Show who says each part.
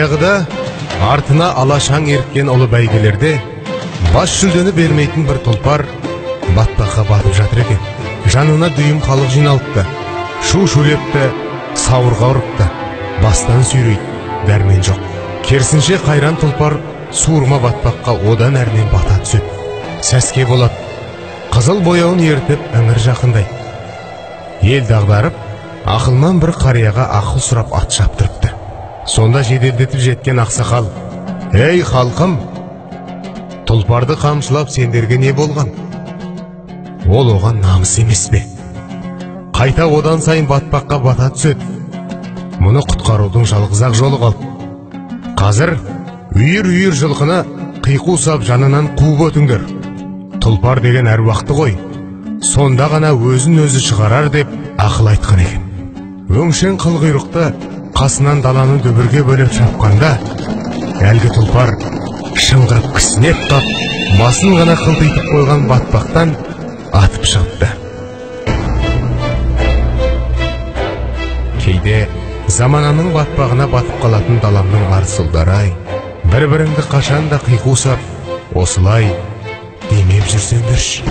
Speaker 1: Баяғыда артына ала шаң еріткен ұлы бәйгелерде бас жүлдені бермейтін бір тұлпар батпаққа батып жатыр екен. Жанына дүйім халық жиналыпты, шу шулепті, сауырға ұрыпты, бастан сүйрейді, дәрмен жоқ. Керісінше қайран тұлпар суырма батпаққа одан әрмен бата түседі. Сәске болады, қызыл бояуын ертіп іңір жақындайды. Ел дағдарып, ақылман бір қарияға ақыл сұрап ат шаптырыпты. Сонда жеделдетіп жеткен ақсақал: «Ей халқым, тұлпарды қамшылап сендерге не болған? Ол оған намыс емес пе? Қайта одан сайын батпаққа бата түседі. Мұны құтқарудың жалғыз-ақ жолы қалды. Қазір үйір-үйір жылқыны қиқу сап жанынан қуып өтіңдер. Тұлпар деген әруақты ғой, сонда ғана өзін өзі шығарар», деп ақыл айтқан екен. Өңшең қыл құйрықты қасынан даланы дүбірге бөлеп шапқанда, әлгі тұлпар шыңғырып кісінеп қап, басын ғана қылтитып қойған батпақтан атып шығыпты. Кейде замананың батпағына батып қалатын даламның арыс ұлдары-ай, бір-біріңді қашан да қиқу сап, осылай демеп жүрсеңдерші.